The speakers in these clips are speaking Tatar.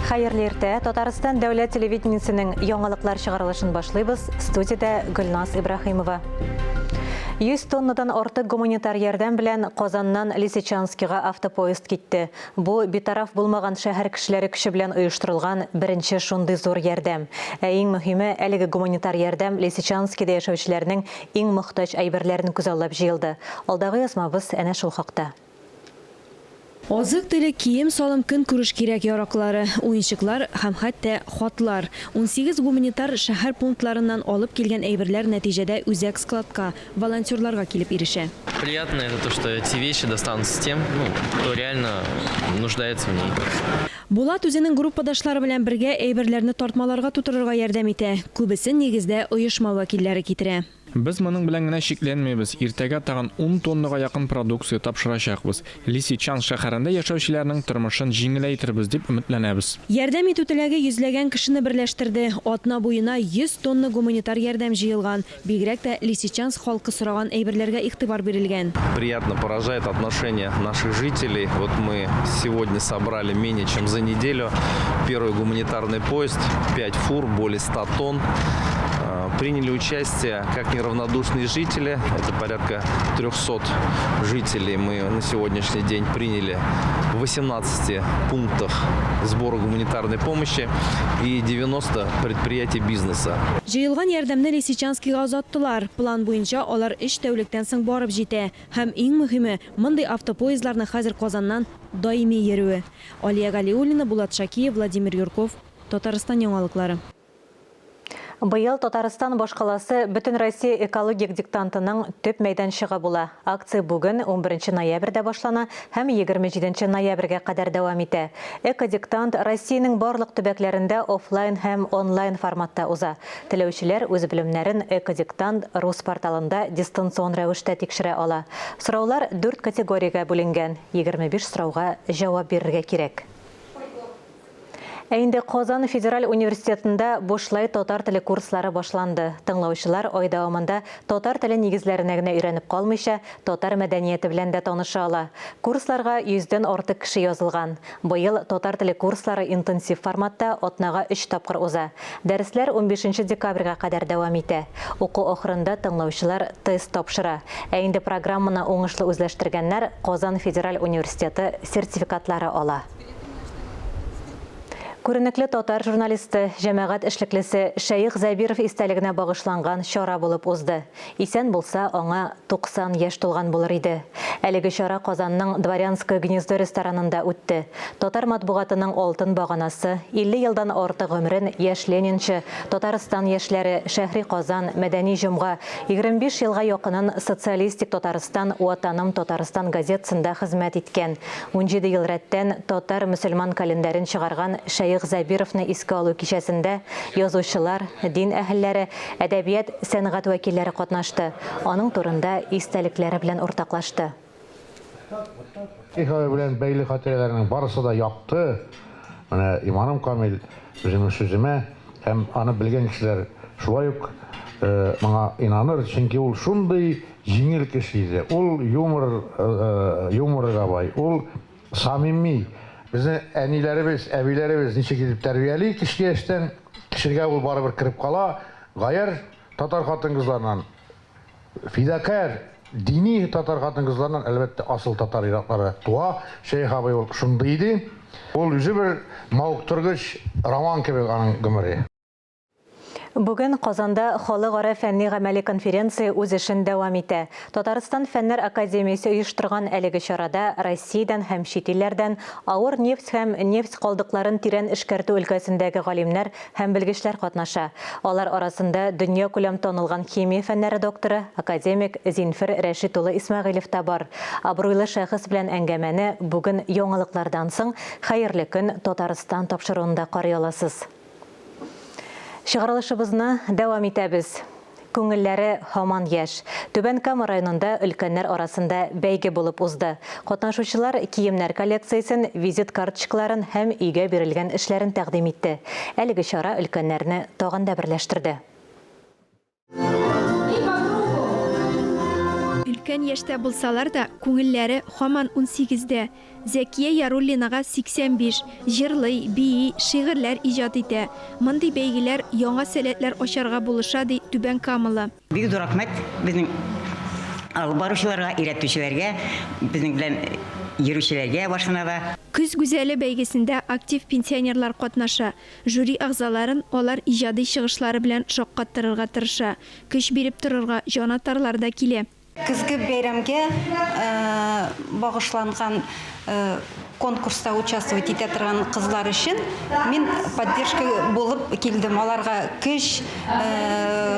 Хәерле иртә. Татарстан дәүләт телевидениесенең яңалыклар чыгарылышын башлыйбыз. Студиядә Гөлназ Ибраһимова. 100 тоннадан артык гуманитар ярдәм белән Казаннан Лисичанскига автопоезд китте. Бу битараф булмаган шәһәр кешеләре көче белән оештырылган беренче шундый зур ярдәм. Ә иң мөһиме, әлеге гуманитар ярдәм Лисичанскида яшәүчеләрнең иң мохтаҗ әйберләрен күзаллап җыелды. Алдагы язмабыз әнә шул хакта. Азык-төлек, кием-салым, көнкүреш кирәк-яраклары, уенчыклар һәм хәтта хатлар. 18 гуманитар шәһәр пунктларыннан алып килгән әйберләр нәтиҗәдә үзәк складка, волонтерларга килеп ирешә. Приятно это то, что эти вещи достанутся тем, ну, кто реально нуждается в ней. Булат үзенең группадашлары белән бергә әйберләрне тартмаларга тутырырга ярдәм итә. Күбесен, нигездә, оешма вәкилләре китерә. Без моның белән генә чикләнмибез, иртәгә тагын ун тоннага якын продукция тапшырачакбыз. Лисичанск шәһәрендә яшәүчеләрнең тормышын җиңеләйтербез дип өметләнәбез. Ярдәм итү теләге йөзләгән кешене берләштерде. Атна буена 100 тонна гуманитар ярдәм җыелган. Бигрәк тә Лисичанск халкы сораган әйберләргә игътибар бирелгән. Приятно поражает отношение наших жителей. Вот мы сегодня собрали менее чем за неделю первый гуманитарный поезд, 5 фур, более 100 тонн. Приняли участие как неравнодушные жители, это порядка 300 жителей мы на сегодняшний день приняли в 18 пунктах сбора гуманитарной помощи и 90 предприятий бизнеса. Җыелган ярдәмне Лисичанскига озаттылар. План буенча, алар өч тәүлектән соң барып җитә. Һәм иң мөһиме, мондый автопоездларның хәзер Казаннан даими йөрүе. Алия Галиуллина, Булат Шакиев, Владимир Юрков, Татарстан яңалыклары. Быел Татарстан башкаласы Бөтенроссия экологик диктантының төп мәйданчыгы була. Акция бүген, унберенче ноябрьдә башлана һәм 27 ноябрьгә кадәр дәвам итә. Экодиктант Россиянең барлык төбәкләрендә офлайн һәм онлайн форматта уза. Теләүчеләр үз белемнәрен Экодиктант рус порталында дистанцион рәвештә тикшерә ала. Сораулар дүрт категориягә бүленгән, 25 сорауга җавап бирергә кирәк. Ә инде Казан федераль университетында бушлай татар теле курслары башланды. Тыңлаучылар ай дәвамында татар теле нигезләренә генә өйрәнеп калмыйча, татар мәдәнияте белән дә таныша ала. Курсларга йөздән артык кеше язылган. Быел татар теле курслары интенсив форматта атнага өч тапкыр уза. Дәресләр унбишенче декабрьгә кадәр дәвам итә. Уку ахырында тыңлаучылар тест тапшыра. Ә инде программаны уңышлы үзләштергәннәр Казан федераль университеты сертификатлары ала. Күренекле татар журналисты, җәмәгать эшлеклесе Шәех Зәбиров истәлегенә багышланган чара булып узды. Исән булса, аңа 90 яшь тулган булыр иде. Әлеге чара Казанның Дворянское гнездо ресторанында үтте. Татар матбугатының алтын баганасы, 50 елдан артык гомерен Яшь ленинчы, Татарстан яшьләре, Шәһри Казан, Мәдәни җомга, 25 елга якынын Социалистик Татарстан, Ватаным Татарстан газетасында хезмәт иткән, 17 ел рәттән татар-мөселман календарен чыгарган Шәех Зәбировны искә алу кичәсендә язучылар, дин әһелләре, әдәбият, сәнгать вәкилләре катнашты, аның турында истәлекләре белән уртаклашты. Шәех абый белән бәйле хатирәләрнең барысы да якты. Менә иманым камил, үземнең сүземә һәм аны белгән кешеләр шулай ук моңа инаныр, чөнки ул шундый Җиңел кеше иде. Ул юмор, юморга бай. Ул самими. Безне әниләребез, әбиләребез ничек итеп тәрбияли кечке яшьтән, кешегә ул барыбер кереп кала. Гаярь татар хатын-кызларыннан, фидакарь, дини татар хатын-кызларыннан, әлбәттә, асыл татар ир-атлары туа. Шәех абый ул шундый иде. Ул үзе бер мавыктыргыч роман кебек аның гомере. Бүген Казанда Халыкара фәнни-гамәли конференция үз эшен дәвам итә. Татарстан Фәннәр академиясе оештырган әлеге чарада Россиядән һәм чит илләрдән авыр нефть һәм нефть калдыкларын тирән эшкәртү өлкәсендәге галимнәр һәм белгечләр катнаша. Алар арасында дөньякүләм танылган химия фәннәре докторы, академик Зинфер Рәшит улы Исмәгыйлев та бар. Абруйлы шәхес белән әңгәмәне бүген яңалыклардан соң Хәерле көн, Татарстан тапшыруында карый аласыз. Чыгарылышыбызны дәвам итәбез. Күңелләре һаман яшь. Түбән Кама районында өлкәннәр арасында бәйге булып узды. Катнашучылар киемнәр коллекциясен, визит карточкаларын һәм өйгә бирелгән эшләрен тәкъдим итте. Әлеге чара өлкәннәрне тагын да берләштерде. Өлкән яшьтә булсалар да, күңелләре һаман унсигездә. Зәкия Яруллинага 85, җырлый, бии, шигырьләр иҗат итә. Мондый бәйгеләр яңа сәләтләр ачарга булыша, ди түбәнкамалы. Бик зур рәхмәт безнең алып баручыларга, өйрәтүчеләргә, безнең белән йөрүчеләргә машинада. Көз гүзәле бәйгесендә актив пенсионерлар катнаша. Жюри әгъзаларын алар иҗади чыгышлары белән шаккаттырырга тырыша. Көч биреп торырга җанатарлар да килә. Көзге бәйрәмгә багышланган конкурста участвовать итә торган кызлар өчен мин поддержка булып килдем. Аларга көч,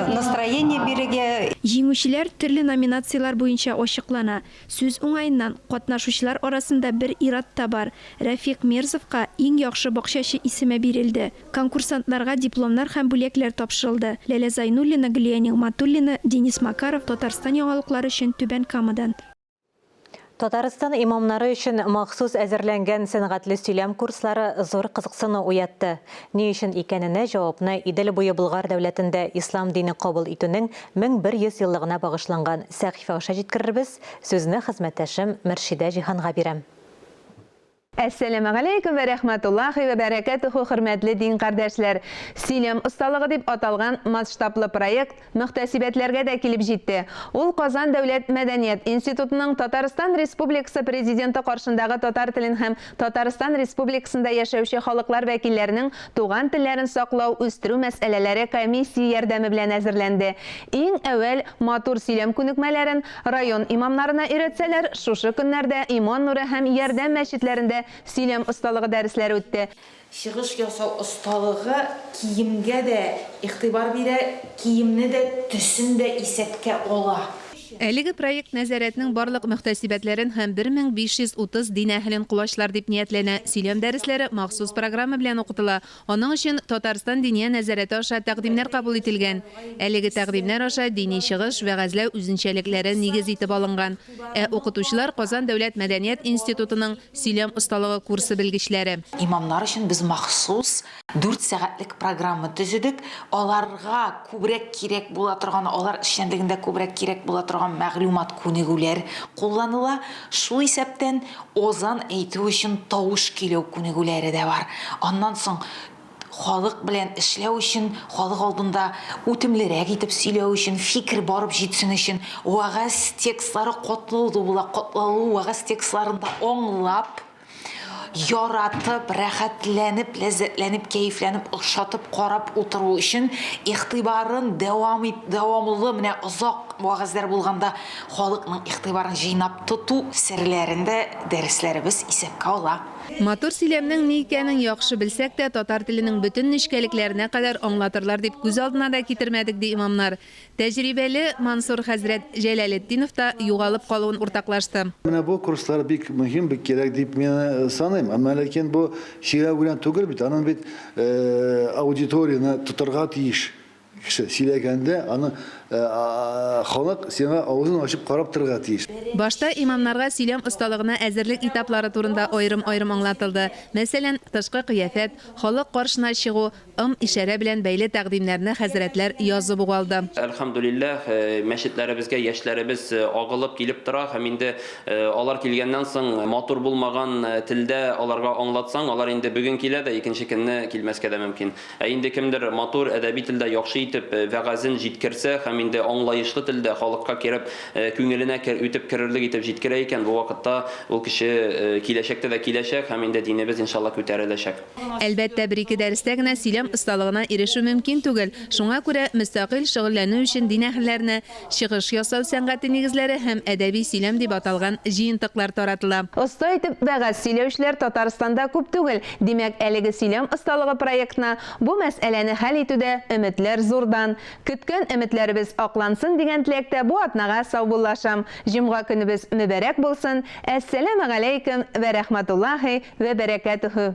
настроение бирергә. Җиңүчеләр төрле номинацияләр буенча ачыклана. Сүз уңаеннан, катнашучылар арасында бер ир-ат та бар. Рәфикъ Мирзовка Иң яхшы бакчачы исеме бирелде. Конкурсантларга дипломнар һәм бүләкләр тапшырылды. Ләлә Зайнуллина, Гөлия Нигъмәтуллина, Денис Макаров, Татарстан яңалыклары өчен Түбән Камадан. Татарстан имамнары өчен махсус әзерләнгән сәнгатьле сөйләм курслары зур кызыксыну уятты. Ни өчен икәненә җавапны Идел буе Болгар дәүләтендә ислам дине кабул итүнең 1100 еллыгына багышланган сәхифә аша җиткерербез, сүзне хезмәттәшем Мөршидә Җиһанга бирәм. Әссәламегаләйкүм вә рәхмәтуллахи вә бәрәкәтүһү, хөрмәтле дин кардәшләр! Сөйләм осталыгы дип аталган масштаблы проект мөхтәсибәтләргә дә килеп җитте. Ул Казан дәүләт мәдәният институтының Татарстан Республикасы Президенты каршындагы татар телен һәм Татарстан Республикасында яшәүче халыклар вәкилләренең туган телләрен саклау, үстерү мәсьәләләре комиссия ярдәме белән әзерләнде. Иң әүвәл матур сөйләм күнекмәләрен Район имамнарына өйрәтсәләр, шушы көннәрдә Иман нуры һәм Ярдәм мәчетләрендә сөйләм осталыгы дәресләре үтте. Чыгыш ясау осталыгы киемгә дә игътибар бирә, киемне дә, төсен дә исәпкә ала. Әлеге проект нәзарәтнең барлык мөхтәсибәтләрен һәм 1530 дин әһелен колачлар дип ниятләнә. Сөйләм дәресләре махсус программа белән укытыла. Аның өчен Татарстан Диния нәзарәте аша тәкъдимнәр кабул ителгән. Әлеге тәкъдимнәр аша дини чыгыш, вәгазьләү үзенчәлекләре нигез итеп алынган. Ә укытучылар Казан дәүләт мәдәният институтының сөйләм осталыгы курсы белгечләре. Имамнар өчен без махсус дүрт сәгатьлек программа төзедек. Аларга күбрәк кирәк була торган, алар эшчәнлегендә күбрәк кирәк була торган мәгълүмат, күнегүләр кулланыла. Шул исәптән Озан әйтү өчен тавыш көйләү күнегүләре дә бар. Аннан соң халык белән эшләү өчен, халык алдында үтемлерәк итеп сөйләү өчен, фикер барып җитсен өчен, вәгазь текстлары катлаулы була, катлаулы вәгазь текстларын да аңлап, яратып, рәхәтләнеп, ләззәтләнеп, кәефләнеп, ошатып карап утыру өчен игътибарын дәвам ит, дәвамлы, менә озак вәгазьләр булганда Халыкның игътибарын җыйнап тоту серләрен дә дәресләребез исәпкә ала. Матур сөйләмнең ни икәнен яхшы белсәк тә, татар теленең бөтен нечкәлекләренә кадәр аңлатырлар дип күз алдына да китермәдек, ди имамнар. Тәҗрибәле Мансур хәзрәт Җәләлетдинов та югалып калуын уртаклашты. Менә бу курслар бик мөһим, бик кирәк дип мин саныйм. Әмма ләкин бу сөйләү генә түгел бит, аның бит аудиторияне тотарга тиеш. Кеше сөйләгәндә аны халык сиңа авызын ачып карап торырга тиеш. Башта имамнарга сөйләм осталыгына әзерлек этаплары турында аерым-аерым аңлатылды. Мәсәлән, тышкы кыяфәт, халык каршына чыгу, ым-ишарә белән бәйле тәкъдимнәрне хәзрәтләр язып ук алды. Әлхәмдүлилләһ, мәчетләребезгә яшьләребез агылып килеп тора һәм инде алар килгәннән соң матур булмаган телдә аларга аңлатсаң, алар инде бүген килә дә, икенче көнне килмәскә дә мөмкин. Ә инде кемдер матур, әдәби телдә яхшы итеп вәгазен җиткерсә һәм инде аңлаешлы телдә халыкка кереп, күңеленә үтеп керерлек итеп җиткерә икән, бу вакытта ул кеше киләчәктә дә киләчәк һәм инде динебез, иншалла, күтәреләчәк. Әлбәттә, бер-ике дәрестә генә сөйләм осталыгына ирешү мөмкин түгел. Шуңа күрә мөстәкыйль шөгыльләнү өчен дин әһелләренә Чыгыш ясау сәнгате нигезләре һәм Әдәби сөйләм дип аталган җыентыклар таратыла. Оста итеп вәгазь сөйләүчеләр Татарстанда күп түгел. Димәк, әлеге сөйләм осталыгы проектына бу мәсьәләне хәл итүдә өметләр зурдан. Көткән өметләребез аклансын дигән теләктә бу атнага саубуллашам. Җомга көнебез мөбарәк булсын. Әссәламегаләйкем вә рәхмәтуллаһи вә бәрәкәтүһү.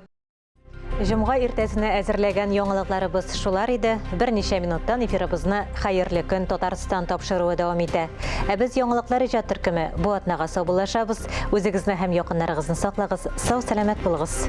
Җомга иртәсенә әзерләгән яңалыкларыбыз шулар иде. Берничә минуттан эфирыбызны Хәерле көн Татарстан тапшыруы дәвам итә. Ә без яңалыклар иҗат төркеме бу атнага саубуллашабыз. Үзегезне һәм якыннарыгызны саклагыз, сау-сәламәт булыгыз.